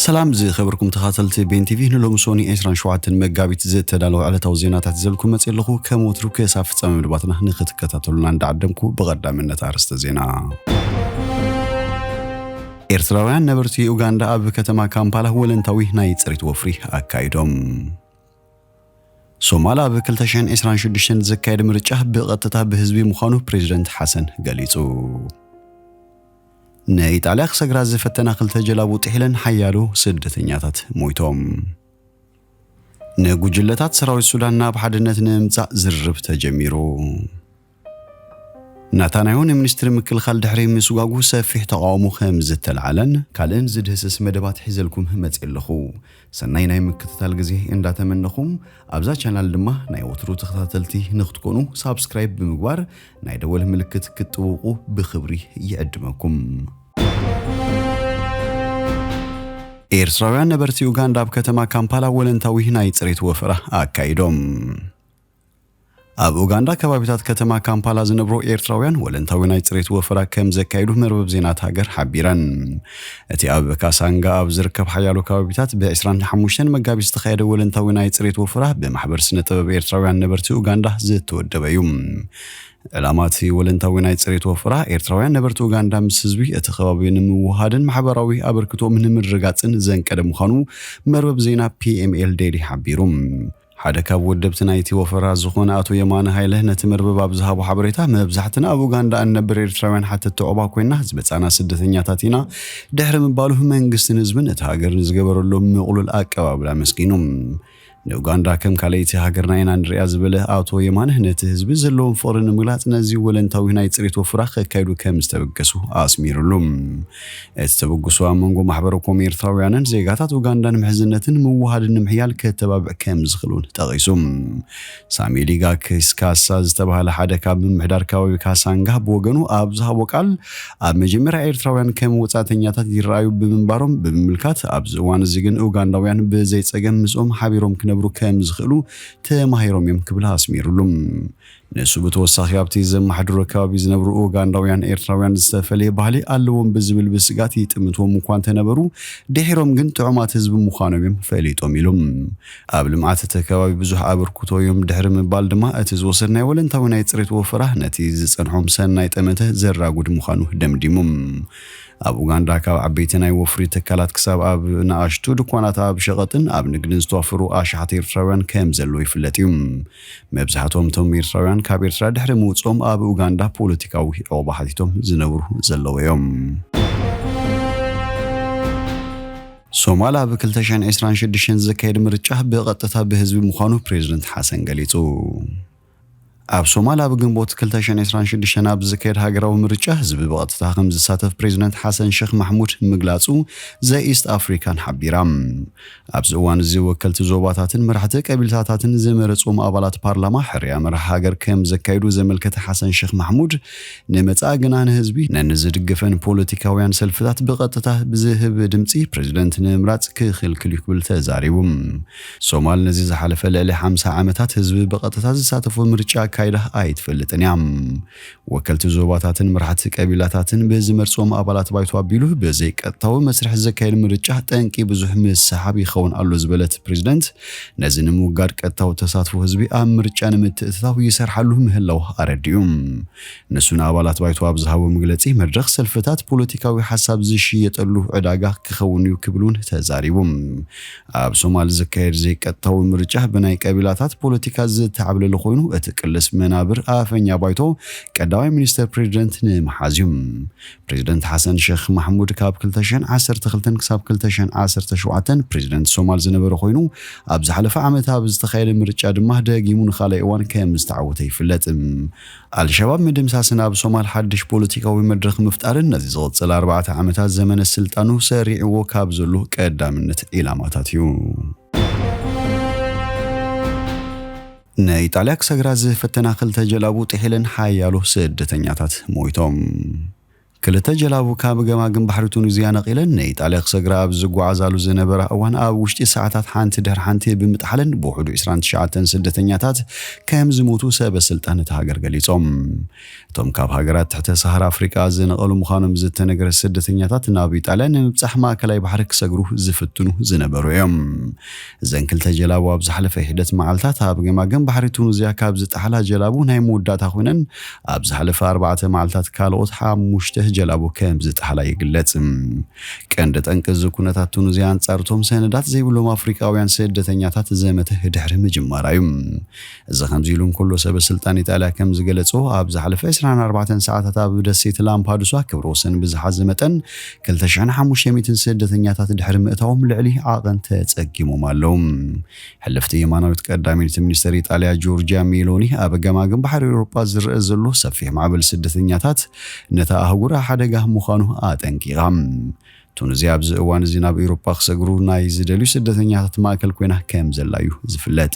ሰላም ዝኸበርኩም ተኻተልቲ ቤን ቲቪ፣ ንሎሚ ሶኒ ዕስራን ሸውዓተን መጋቢት ዝተዳለወ ዕለታዊ ዜናታት ሒዘልኩም መጽእ ኣለኹ። ከም ወትሩ ክሳብ ፍጻመ መደባትና ንኽትከታተሉና እንዳዓደምኩ፣ ብቐዳምነት ኣርእስተ ዜና። ኤርትራውያን ነበርቲ ኡጋንዳ ኣብ ከተማ ካምፓላ ወለንታዊ ናይ ጽሬት ወፍሪ ኣካይዶም። ሶማል ኣብ ክልተ ሽሕን ዕስራን ሽዱሽተን ዝካየድ ምርጫ ብቐጥታ ብህዝቢ ምዃኑ ፕሬዚደንት ሓሰን ገሊጹ። ንኢጣልያ ክሰግራ ዝፈተና ክልተ ጀላቡ ጥሒለን ሓያሎ ስደተኛታት ሞይቶም። ንጉጅለታት ሰራዊት ሱዳን ናብ ሓድነት ንምምጻእ ዝርርብ ተጀሚሩ። ናታንያሁ ንሚኒስትሪ ምክልኻል ድሕሪ ምስጓጉ ሰፊሕ ተቓውሞ ከም ዝተልዓለን ካልእን ዝድህስስ መደባት ሒዘልኩም መጽእ ኣለኹ። ሰናይ ናይ ምክትታል ግዜ እንዳተመነኹም፣ ኣብዛ ቻናል ድማ ናይ ወትሩ ተኸታተልቲ ንክትኮኑ ሳብስክራይብ ብምግባር ናይ ደወል ምልክት ክትጥውቑ ብኽብሪ ይዕድመኩም። ኤርትራውያን ነበርቲ ኡጋንዳ ኣብ ከተማ ካምፓላ ወለንታዊ ናይ ጽሬት ወፈራ ኣካይዶም። ኣብ ኡጋንዳ ከባቢታት ከተማ ካምፓላ ዝነብሩ ኤርትራውያን ወለንታዊ ናይ ጽሬት ወፈራ ከም ዘካየዱ መርበብ ዜናት ሃገር ሓቢረን። እቲ ኣብ ካሳንጋ ኣብ ዝርከብ ሓያሎ ከባቢታት ብ ዕስራን ሓሙሽተን መጋቢት ዝተኻየደ ወለንታዊ ናይ ጽሬት ወፈራ ብማሕበር ስነ ጥበብ ኤርትራውያን ነበርቲ ኡጋንዳ ዝተወደበ እዩ። ዕላማ እቲ ወለንታዊ ናይ ጽሬት ወፈራ ኤርትራውያን ነበርቲ ኡጋንዳ ምስ ህዝቢ እቲ ከባቢ ንምውሃድን ማሕበራዊ ኣበርክቶኦም ንምርግጋጽን ዘንቀደ ምዃኑ መርበብ ዜና ፒ ኤም ኤል ዴይሊ ሓቢሩ። ሓደ ካብ ወደብቲ ናይቲ ወፈራ ዝኾነ ኣቶ የማነ ሃይለ ነቲ መርበብ ኣብ ዝሃቦ ሓበሬታ፣ መብዛሕትና ኣብ ኡጋንዳ እንነብር ኤርትራውያን ሓተትቲ ዑቕባ ኮይና ዝመጻና ስደተኛታት ኢና ድሕሪ ምባሉ፣ መንግስትን ህዝብን እቲ ሃገር ንዝገበረሎም ምቕሉል ኣቀባብላ ኣመስጊኑ። ንኡጋንዳ ከም ካልኣይቲ ሃገርና ኢና ንሪኣ ዝበለ ኣቶ የማነ፣ ነቲ ህዝቢ ዘለዎም ፍቕሪ ንምግላጽ ነዚ ወለንታዊ ናይ ጽሬት ወፍራ ከካይዱ ከም ዝተበገሱ ኣስሚሩሉ። እቲ ተበግሶ ኣብ መንጎ ማሕበረ ኮም ኤርትራውያንን ዜጋታት ኡጋንዳን ምሕዝነትን ምውሃድን ንምሕያል ከተባብዕ ከም ዝኽእል እውን ጠቒሱ። ሳሚሊጋ ኪስካሳ ዝተባህለ ሓደ ካብ ምምሕዳር ከባቢ ካሳንጋ ብወገኑ ኣብ ዝሃቦ ቃል፣ ኣብ መጀመርያ ኤርትራውያን ከም ወጻእተኛታት ይረኣዩ ብምንባሮም ብምምልካት፣ ኣብዚ እዋን እዚ ግን ኡጋንዳውያን ብዘይ ጸገም ምስኦም ሓቢሮም ክነብሩ ከም ዝኽእሉ ተማሂሮም እዮም ክብል ኣስሚሩሉ። ንሱ ብተወሳኺ፣ ኣብቲ ዘመሓድሮ ከባቢ ዝነብሩ ኡጋንዳውያን ኤርትራውያን ዝተፈለየ ባህሊ ኣለዎም ብዝብል ብስጋት ይጥምትዎም እኳ እንተነበሩ፣ ድሒሮም ግን ጥዑማት ህዝቢ ምዃኖም እዮም ፈሊጦም ኢሉ። ኣብ ልምዓት እቲ ከባቢ ብዙሕ ኣበርክቶ እዮም ድሕሪ ምባል ድማ፣ እቲ ዝወሰድናዮ ወለንታዊ ናይ ጽሬት ወፈራ ነቲ ዝጸንሖም ሰናይ ጠመተ ዘራጉድ ምዃኑ ደምዲሙ። ኣብ ኡጋንዳ ካብ ዓበይቲ ናይ ወፍሪ ትካላት ክሳብ ኣብ ንኣሽቱ ድኳናት ኣብ ሸቐጥን ኣብ ንግድን ዝተዋፈሩ ኣሽሓት ኤርትራውያን ከም ዘለዉ ይፍለጥ እዩ። መብዛሕትኦም እቶም ኤርትራውያን ካብ ኤርትራ ድሕሪ ምውጽኦም ኣብ ኡጋንዳ ፖለቲካዊ ዑቕባ ሓቲቶም ዝነብሩ ዘለዉ እዮም። ሶማል ኣብ ክልተ ሽሕን ዕስራን ሽዱሽተን ዝካየድ ምርጫ ብቐጥታ ብህዝቢ ምዃኑ ፕሬዚደንት ሓሰን ገሊጹ። ኣብ ሶማል ኣብ ግንቦት ክልተ ሽሕን ዕስራን ሽዱሽተን ኣብ ዝካየድ ሃገራዊ ምርጫ ህዝቢ ብቐጥታ ከም ዝሳተፍ ፕሬዚደንት ሓሰን ሸኽ ማሕሙድ ምግላጹ ዘ ኢስት ኣፍሪካን ሓቢራ። ኣብዚ እዋን እዚ ወከልቲ ዞባታትን መራሕቲ ቀቢልታታትን ዝመረጽዎም ኣባላት ፓርላማ ሕርያ መርሃ ሃገር ከም ዘካይዱ ዘመልከተ ሓሰን ሸኽ ማሕሙድ፣ ንመጻኢ ግና ንህዝቢ ነንዝድግፈን ፖለቲካውያን ሰልፍታት ብቐጥታ ብዝህብ ድምጺ ፕሬዚደንት ንምምራጽ ክኽልክል እዩ ክብል ተዛሪቡ። ሶማል ነዚ ዝሓለፈ ልዕሊ ሓምሳ ዓመታት ህዝቢ ብቐጥታ ዝሳተፎ ምርጫ ኣካይዳ ኣይትፈልጥን እያ። ወከልቲ ዞባታትን መራሕቲ ቀቢላታትን ብዝመርጽዎም ኣባላት ባይቶ ኣቢሉ ብዘይቀጥታዊ መስርሕ ዘካየድ ምርጫ ጠንቂ ብዙሕ ምስሓብ ይኸውን ኣሎ ዝበለት ፕሬዚደንት፣ ነዚ ንምውጋድ ቀጥታዊ ተሳትፎ ህዝቢ ኣብ ምርጫ ንምትእትታው ይሰርሓሉ ምህላው ኣረዲኡ። ንሱ ንኣባላት ባይቶ ኣብ ዝሃቦ መግለጺ፣ መድረኽ ሰልፍታት ፖለቲካዊ ሓሳብ ዝሽየጠሉ ዕዳጋ ክኸውን እዩ ክብል እውን ተዛሪቡ። ኣብ ሶማል ዝካየድ ዘይቀጥታዊ ምርጫ ብናይ ቀቢላታት ፖለቲካ ዝተዓብለለ ኮይኑ፣ እቲ ቅልስ መናብር ኣፈኛ ባይቶ ቀዳማይ ሚኒስተር ፕሬዚደንት ንምሓዝ እዩ። ፕሬዚደንት ሓሰን ሸኽ ማሕሙድ ካብ ክልተ ሽሕን ዓሰርተ ክልተን ክሳብ ክልተ ሽሕን ዓሰርተ ሸውዓተን ፕሬዚደንት ሶማል ዝነበረ ኮይኑ፣ ኣብ ዝሓለፈ ዓመት ኣብ ዝተኻየደ ምርጫ ድማ ደጊሙ ንኻልኣይ እዋን ከም ዝተዓወተ ይፍለጥ። ኣልሸባብ ምድምሳስን ኣብ ሶማል ሓድሽ ፖለቲካዊ መድረኽ ምፍጣርን ነዚ ዝቕጽል ኣርባዕተ ዓመታት ዘመነ ስልጣኑ ሰሪዕዎ ካብ ዘሎ ቀዳምነት ዒላማታት እዩ። ንኢጣልያ ክሰግራ ዝፈተና ክልተ ጀላቡ ጥሒለን ሓያሎ ስደተኛታት ሞይቶም። ክልተ ጀላቡ ካብ ገማግም ባሕሪ ቱኒዝያ ነቒለን ንኢጣልያ ክሰግራ ኣብ ዝጓዓዛሉ ዝነበራ እዋን፣ ኣብ ውሽጢ ሰዓታት ሓንቲ ድሕሪ ሓንቲ ብምጥሓለን ብውሕዱ ዕስራን ትሽዓተን ስደተኛታት ከም ዝሞቱ ሰበ ስልጣን እታ ሃገር ገሊጾም። እቶም ካብ ሃገራት ትሕተ ሰሃራ ኣፍሪቃ ዝነቐሉ ምዃኖም ዝተነገረ ስደተኛታት ናብ ኢጣልያ ንምብጻሕ ማእከላይ ባሕሪ ክሰግሩ ዝፍትኑ ዝነበሩ እዮም። እዘን ክልተ ጀላቡ ኣብ ዝሓለፈ ሒደት መዓልታት ኣብ ገማግም ባሕሪ ቱኒዝያ ካብ ዝጠሓላ ጀላቡ ናይ መወዳእታ ኮይነን፣ ኣብ ዝሓለፈ ኣርባዕተ መዓልታት ካልኦት ሓሙሽተ ጀላቡ ከም ዝጠሓላ ይግለጽ። ቀንዲ ጠንቂ እዚ ኩነታት ቱኒዝያ ኣንጻር እቶም ሰነዳት ዘይብሎም ኣፍሪቃውያን ስደተኛታት ዘመተ ድሕሪ ምጅማራ እዩ። እዚ ከምዚ ኢሉ እንከሎ፣ ሰበ ስልጣን ኢጣልያ ከም ዝገለጾ፣ ኣብ ዝሓለፈ ዕስራን ኣርባዕተን ሰዓታት ኣብ ደሴት ላምፓዱሳ ክብረ ወሰን ብዝሓዘ መጠን ክልተ ሽሕን ሓሙሽተ ሚእትን ስደተኛታት ድሕሪ ምእታዎም ልዕሊ ዓቐን ተጸጊሞም ኣለዉ። ሕልፍቲ የማናዊት ቀዳመይቲ ሚኒስተር ኢጣልያ ጆርጂያ ሜሎኒ፣ ኣብ ገማግም ባሕሪ ኤውሮጳ ዝረአ ዘሎ ሰፊሕ ማዕበል ስደተኛታት ነታ ኣህጉር ሓደጋ ምዃኑ ኣጠንቂቓ። ቱኒዝያ ኣብዚ እዋን እዚ ናብ ኤውሮጳ ክሰግሩ ናይ ዝደልዩ ስደተኛታት ማእከል ኮይና ከም ዘላ እዩ ዝፍለጥ።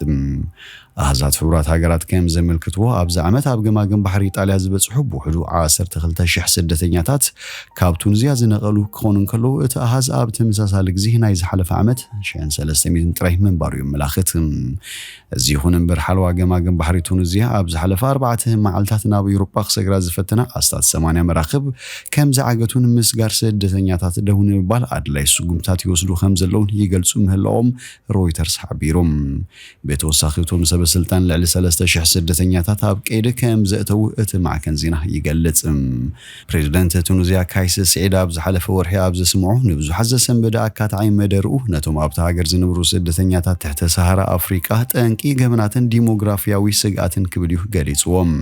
ኣሃዛት ሕቡራት ሃገራት ከም ዘመልክትዎ፣ ኣብዚ ዓመት ኣብ ገማግም ባሕሪ ኢጣልያ ዝበጽሑ ብውሕዱ ዓሰርተ ክልተ ሽሕ ስደተኛታት ካብ ቱኒዝያ ዝነቐሉ ክኾኑ እንከለዉ፣ እቲ ኣሃዝ ኣብ ተመሳሳሊ ግዜ ናይ ዝሓለፈ ዓመት ሽሕን ሰለስተ ሚእትን ጥራይ ምንባሩ የመላኽት። እዚ ይኹን እምበር፣ ሓለዋ ገማግም ባሕሪ ቱኒዝያ ኣብ ዝሓለፈ ኣርባዕተ መዓልታት ናብ ኤውሮጳ ክሰግራ ዝፈተና ኣስታት ሰማንያ መራኽብ ከም ዝዓገቱን ምስጋር ስደተኛታት ደው ንምባል ኣድላይ ስጉምታት ይወስዱ ከም ዘለውን ይገልጹ ምህላዎም ሮይተርስ ሓቢሩ። ብተወሳኺ፣ እቶም ሰበ ስልጣን ልዕሊ ሰለስተ ሽሕ ስደተኛታት ኣብ ቀይዲ ከም ዘእተዉ እቲ ማዕከን ዜና ይገልጽ። ፕሬዚደንት ቱኒዝያ ካይስ ስዒድ ኣብ ዝሓለፈ ወርሒ ኣብ ዘስምዖ ንብዙሓት ዘሰንበደ ኣካታዓይ መደርኡ፣ ነቶም ኣብታ ሃገር ዝነብሩ ስደተኛታት ትሕተ ሰሃራ ኣፍሪቃ ጠንቂ ገበናትን ዲሞግራፊያዊ ስግኣትን ክብል እዩ ገሊጽዎም።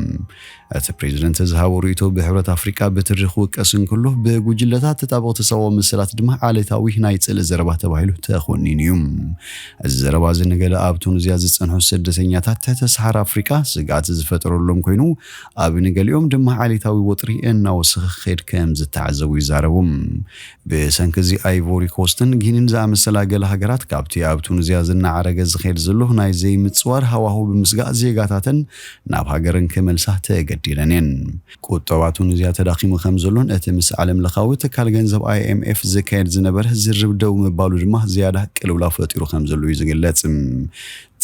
እቲ ፕሬዚደንት ዝሃቦ ርእይቶ ብሕብረት ኣፍሪቃ ብትሪ ክውቀስ እንከሎ፣ ብጉጅለታት ተጣበቕቲ ሰብኣዊ መሰላት ድማ ዓሌታዊ ናይ ጽልኢ ዘረባ ተባሂሉ ተኾኒኑ እዩ። እዚ ዘረባ እዚ ንገለ ኣብ ቱኒዝያ ዝጸንሑ ስደተኛታት ትሕተ ሰሃራ ኣፍሪቃ ስግኣት ዝፈጠረሎም ኮይኑ፣ ኣብ ንገሊኦም ድማ ዓሌታዊ ወጥሪ እናወሰኸ ክኸይድ ከም ዝተዓዘቡ ይዛረቡ። ብሰንኪ እዚ፣ ኣይቮሪ ኮስትን ጊኒን ዝኣመሰላ ገለ ሃገራት ካብቲ ኣብ ቱኒዝያ ዝናዓረገ ዝኸይድ ዘሎ ናይ ዘይምጽዋር ሃዋሁ ብምስጋእ፣ ዜጋታተን ናብ ሃገረን ክመልሳ ተገዲደን እየን። ቁጠባ ቱኒዝያ ተዳኺሙ ከም ዘሎን እቲ ምስ ዓለም ለኻዊ ትካል ገንዘብ ኣይ ኤም ኤፍ ዝካየድ ዝነበረ ዝርርብ ደው ምባሉ ድማ ዝያዳ ቅልውላው ፈጢሩ ከም ዘሎ እዩ ዝግለጽ።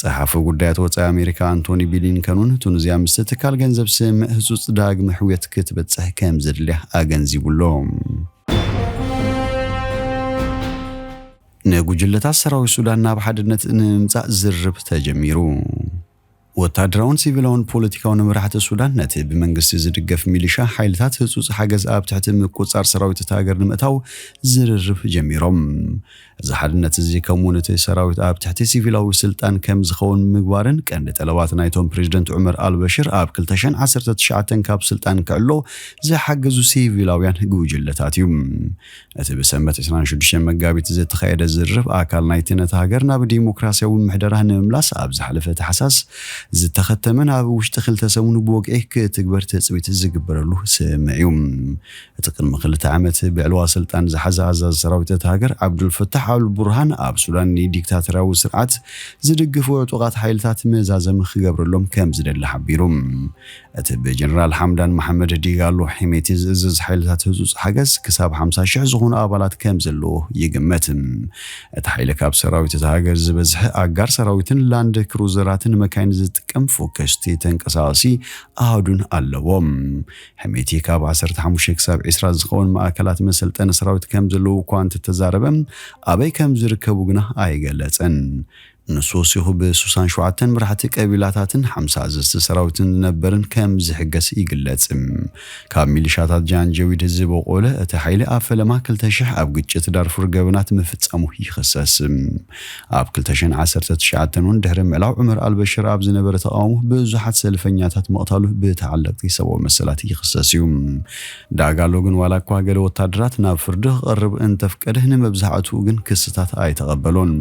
ጸሓፊ ጉዳያት ወጻኢ ኣሜሪካ ኣንቶኒ ብሊንከን እውን ቱኒዝያ ምስቲ ትካል ገንዘብ ስምምዕ ህጹጽ ዳግመ ሕውየት ክትበጽሕ ከም ዘድልያ ኣገንዚቡ ኣሎ። ንጉጅለታት ሰራዊት ሱዳን ናብ ሓድነት ንምምጻእ ዝርርብ ተጀሚሩ። ወታደራውን ሲቪላውን ፖለቲካውን መራሕቲ ሱዳን ነቲ ብመንግስቲ ዝድገፍ ሚሊሻ ሓይልታት ህጹጽ ሓገዝ ኣብ ትሕቲ ምቁጽጻር ሰራዊት እታ ሃገር ንምእታው ዝርርብ ጀሚሮም። እዚ ሓድነት እዚ ከምኡውን እቲ ሰራዊት ኣብ ትሕቲ ሲቪላዊ ስልጣን ከም ዝኸውን ምግባርን ቀንዲ ጠለባት ናይቶም ፕሬዚደንት ዑመር ኣልበሽር ኣብ ክልተ ሽሕን ዓሰርተ ትሽዓተን ካብ ስልጣን ክዕሎ ዝሓገዙ ሲቪላውያን ጉጅለታት እዩ። እቲ ብሰንበት ዕስራን ሽዱሽተን መጋቢት ዝተኻየደ ዝርርብ ኣካል ናይቲ ነታ ሃገር ናብ ዲሞክራሲያዊ ምሕደራ ንምምላስ ኣብ ዝሓለፈ ታሕሳስ ዝተኸተመን ኣብ ውሽጢ ክልተ ሰሙን ብወግዒ ክትግበር ትጽቢት ዝግበረሉ ስምምዕ እዩ። እቲ ቅድሚ ክልተ ዓመት ብዕልዋ ስልጣን ዝሓዘ ኣዛዚ ሰራዊት እታ ሃገር ዓብዱልፈታሕ ኣልቡርሃን ኣብ ሱዳን ንዲክታቶርያዊ ስርዓት ዝድግፉ ዕጡቓት ሓይልታት መዛዘሚ ክገብረሎም ከም ዝደሊ ሓቢሩ። እቲ ብጀነራል ሓምዳን መሓመድ ዲጋሎ ሒሜቲ ዝእዝዝ ሓይልታት ህጹጽ ሓገዝ ክሳብ ሓምሳ ሽሕ ዝኾኑ ኣባላት ከም ዘለዎ ይግመት። እቲ ሓይሊ ካብ ሰራዊት እታ ሃገር ዝበዝሐ ኣጋር ሰራዊትን ላንድ ክሩዘራትን መካይን ዝጥቀም ፎከስቲ ተንቀሳቓሲ ኣሃዱን ኣለዎም። ሕሜቲ ካብ ዓሰርተ ሓሙሽተ ክሳብ ዕስራ ዝኸውን ማእከላት መሰልጠኒ ሰራዊት ከም ዘለዉ እኳ እንተተዛረበ፣ ኣበይ ከም ዝርከቡ ግና ኣይገለጸን። ንሱ ወሲኹ፣ ብ ሱሳን ሸውዓተን መራሕቲ ቀቢላታትን ሓምሳ ኣዘዝቲ ሰራዊትን ዝነበርን ከም ዝሕገዝ ይግለጽ። ካብ ሚሊሻታት ጃንጀዊድ ዝበቖለ እቲ ሓይሊ ኣብ ፈለማ ክልተ ሽሕ ኣብ ግጭት ዳርፉር ገበናት ምፍጻሙ ይኽሰስ። ኣብ ክልተ ሽሕን ዓሰርተ ትሽዓተን እውን ድሕሪ ምዕላው ዑመር ኣልበሽር ኣብ ዝነበረ ተቓውሞ ብዙሓት ሰልፈኛታት ምቕታሉ ብተዓለቕቲ ሰብኣዊ መሰላት ይኽሰስ እዩ። ዳጋሎ ግን ዋላ እኳ ገለ ወታደራት ናብ ፍርዲ ክቐርብ እንተፍቀደ፣ ንመብዛሕትኡ ግን ክስታት ኣይተቐበሎን።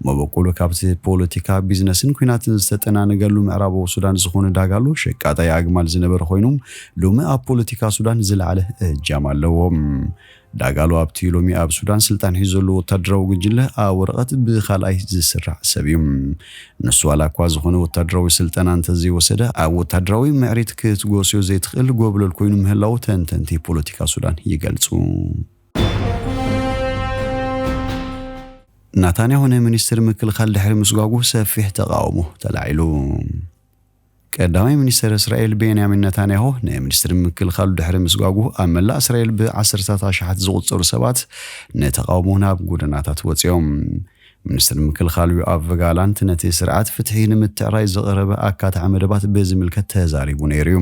መበቆሉ ኣብቲ ፖለቲካ፣ ቢዝነስን ኲናትን ዝተጠናነገሉ ምዕራባዊ ሱዳን ዝኾነ ዳጋሎ ሸቃጣይ ኣግማል ዝነበረ ኮይኑ፣ ሎሚ ኣብ ፖለቲካ ሱዳን ዝለዓለ እጃም ኣለዎ። ዳጋሎ ኣብቲ ሎሚ ኣብ ሱዳን ስልጣን ሒዙ ዘሎ ወታደራዊ ጉጅለ ኣብ ወረቐት ብኻልኣይ ዝስራዕ ሰብ እዩ። ንሱ ዋላ እኳ ዝኾነ ወታደራዊ ስልጠና እንተዘይወሰደ፣ ኣብ ወታደራዊ ምዕሪት ክትጎስዮ ዘይትኽእል ጎብለል ኮይኑ ምህላው ተንተንቲ ፖለቲካ ሱዳን ይገልጹ። ናታንያሁ ንሚኒስትር ምክልኻል ድሕሪ ምስጓጉ ሰፊሕ ተቓውሞ ተላዒሉ። ቀዳማይ ሚኒስትር እስራኤል ቤንያሚን ናታንያሁ ንሚኒስትር ምክልኻሉ ድሕሪ ምስጓጉ፣ ኣብ መላእ እስራኤል ብዓሰርታት ኣሽሓት ዝቑጸሩ ሰባት ንተቓውሞ ናብ ጎደናታት ወጺኦም። ሚኒስትር ምክልኻል ዮኣቭ ጋላንት ነቲ ስርዓት ፍትሒ ንምትዕራይ ዝቐረበ ኣካታዒ መደባት ብዝምልከት ተዛሪቡ ነይሩ እዩ።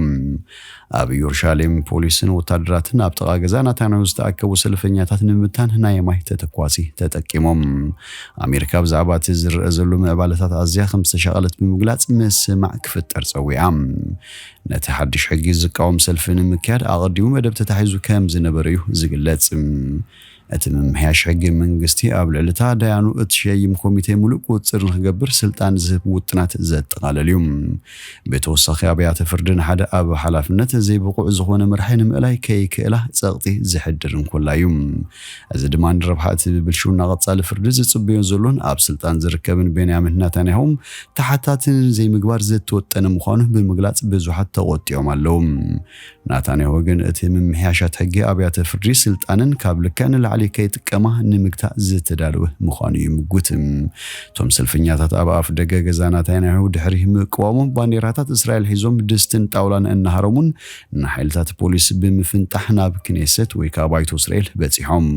ኣብ ኢየሩሻሌም ፖሊስን ወታደራትን ኣብ ጥቓ ገዛ ናታንያሁ ዝተኣከቡ ሰልፈኛታት ንምብታን ናይ ማይ ተተኳሲ ተጠቂሞም። ኣሜሪካ ብዛዕባ እቲ ዝረአ ዘሎ ምዕባለታት ኣዝያ ከም ዝተሻቐለት ብምግላጽ ምስማዕ ክፍጠር ጸዊዓ። ነቲ ሓድሽ ሕጊ ዝቃወም ሰልፊ ንምክያድ ኣቐዲሙ መደብ ተታሒዙ ከም ዝነበረ እዩ ዝግለጽ። እቲ ምምሕያሽ ሕጊ መንግስቲ ኣብ ልዕሊ እታ ዳያኑ እትሸይም ኮሚቴ ሙሉእ ቁጽጽር ንክገብር ስልጣን ዝህብ ውጥናት ዘጠቓለል እዩ። ብተወሳኺ ኣብያተ ፍርዲ ንሓደ ኣብ ሓላፍነት ዘይብቑዕ ዝኾነ መራሒ ንምእላይ ከይክእላ ጸቕጢ ዝሕድር እንኮላ እዩ። እዚ ድማ ንረብሓ እቲ ብብልሽውና ቀጻሊ ፍርዲ ዝጽበዮ ዘሎን ኣብ ስልጣን ዝርከብን ቤንያሚን ናታንያሁ ተሓታቲ ዘይምግባር ዝተወጠነ ምዃኑ ብምግላጽ ብዙሓት ተቖጢዖም ኣለዉ። ናታንያሁ ግን እቲ ምምሕያሻት ሕጊ ኣብያተ ፍርዲ ስልጣንን ካብ ልክዕ ንላዕሊ ከይጥቀማ ንምግታእ ዝተዳለወ ምዃኑ ይምጉት። እቶም ሰልፈኛታት ኣብ ኣፍ ደገ ገዛ ናታንያሁ ድሕሪ ምቅዋሞም ባንዴራታት እስራኤል ሒዞም ድስትን ጣውላን እናሃረሙን ንሓይልታት ፖሊስ ብምፍንጣሕ ናብ ክኔሰት ወይ ከዓ ባይቶ እስራኤል በጺሖም።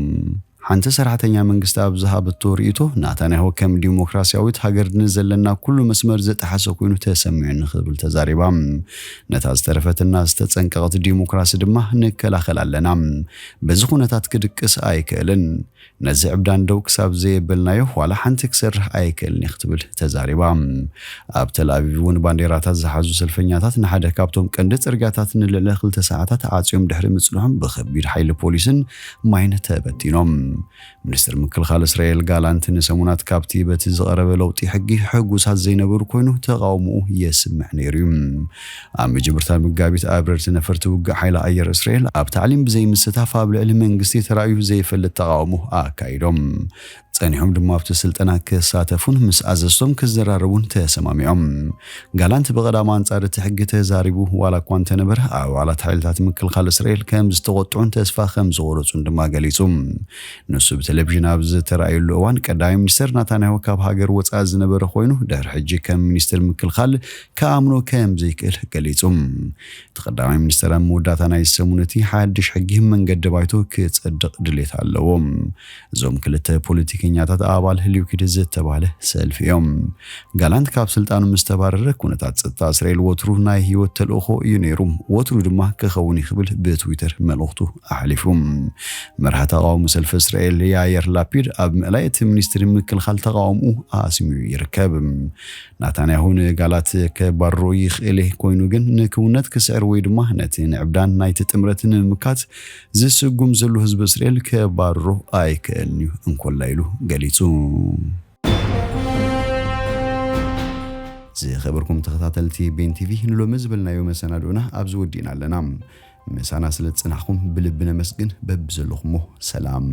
ሓንቲ ሰራሕተኛ መንግስቲ ኣብ ዝሃበቶ ርእይቶ፣ ናታንያሁ ከም ዲሞክራሲያዊት ሃገር ንዘለና ኩሉ መስመር ዝጠሓሰ ኮይኑ ተሰሚዑኒ ክብል ተዛሪባ። ነታ ዝተረፈትና ዝተጸንቀቐት ዲሞክራሲ ድማ ንከላኸል ኣለና። በዚ ኩነታት ክድቅስ ኣይክእልን። ነዚ ዕብዳን ደው ክሳብ ዘየበልናዮ ዋላ ሓንቲ ክሰርሕ ኣይክእልን እየ ክትብል ተዛሪባ። ኣብ ተል ኣቪቭ እውን ባንዴራታት ዝሓዙ ሰልፈኛታት ንሓደ ካብቶም ቀንዲ ጽርግያታት ንልዕሊ ክልተ ሰዓታት ዓጽዮም ድሕሪ ምጽንሖም ብኸቢድ ሓይሊ ፖሊስን ማይን ተበቲኖም። ሚኒስትር ምክልኻል እስራኤል ጋላንት ንሰሙናት ካብቲ በቲ ዝቐረበ ለውጢ ሕጊ ሕጉሳት ዘይነበሩ ኮይኑ ተቓውሞኡ የስምዕ ነይሩ እዩ። ኣብ መጀመርታ መጋቢት ኣብረርቲ ነፈርቲ ውግእ ሓይሊ ኣየር እስራኤል ኣብ ታዕሊም ብዘይምስታፍ ኣብ ልዕሊ መንግስቲ ተራእዩ ዘይፈልጥ ተቓውሞ ኣካይዶም። ጸኒሖም ድማ ኣብቲ ስልጠና ክሳተፉን ምስ ኣዘዝቶም ክዘራረቡን ተሰማሚዖም። ጋላንት ብቐዳም ኣንጻር እቲ ሕጊ ተዛሪቡ ዋላ እኳ እንተነበረ፣ ኣባላት ሓይልታት ምክልኻል እስራኤል ከም ዝተቖጥዑን ተስፋ ከም ዝቖረጹን ድማ ገሊጹ። ንሱ ብቴሌቪዥን ኣብ ዝተራእየሉ እዋን፣ ቀዳማይ ሚኒስትር ናታንያሁ ካብ ሃገር ወጻኢ ዝነበረ ኮይኑ፣ ድሕሪ ሕጂ ከም ሚኒስትር ምክልኻል ክኣምኖ ከም ዘይክእል ገሊጹ። እቲ ቀዳማይ ሚኒስትር ኣብ መወዳእታ ናይ ሰሙን እቲ ሓድሽ ሕጊ መንገዲ ባይቶ ክጸድቕ ድሌት ኣለዎ። እዞም ክልተ ፖለቲከኛታት ኣባል ሊኩድ ዝተባህለ ሰልፊ እዮም። ጋላንት ካብ ስልጣኑ ምስ ተባረረ፣ ኩነታት ጸጥታ እስራኤል ወትሩ ናይ ህይወት ተልእኾ እዩ ነይሩ፣ ወትሩ ድማ ክኸውን እዩ ክብል ብትዊተር መልእኽቱ ኣሕሊፉ። መራሒ ተቓውሞ ሰልፊ እስራኤል ያየር ላፒድ ኣብ ምእላይ እቲ ሚኒስትሪ ምክልኻል ተቓውምኡ ኣስሚዑ ይርከብ። ናታንያሁ ንጋላንት ከባርሮ ይኽእል ኮይኑ ግን ንክውነት ክስዕር ወይ ድማ ነቲ ንዕብዳን ናይቲ ጥምረት ንምምካት ዝስጉም ዘሎ ህዝቢ እስራኤል ከባርሮ ኣይክእልን እዩ እንኮላ ኢሉ ገሊጹ። ዝኸበርኩም ተኸታተልቲ ቤን ቲቪ ንሎሚ ዝበልናዮ መሰናድኦና ኣብዚ ወዲእና ኣለና። ምሳና ስለ ዝጽናሕኩም ብልቢ ነመስግን። በብዘለኹሞ ሰላም።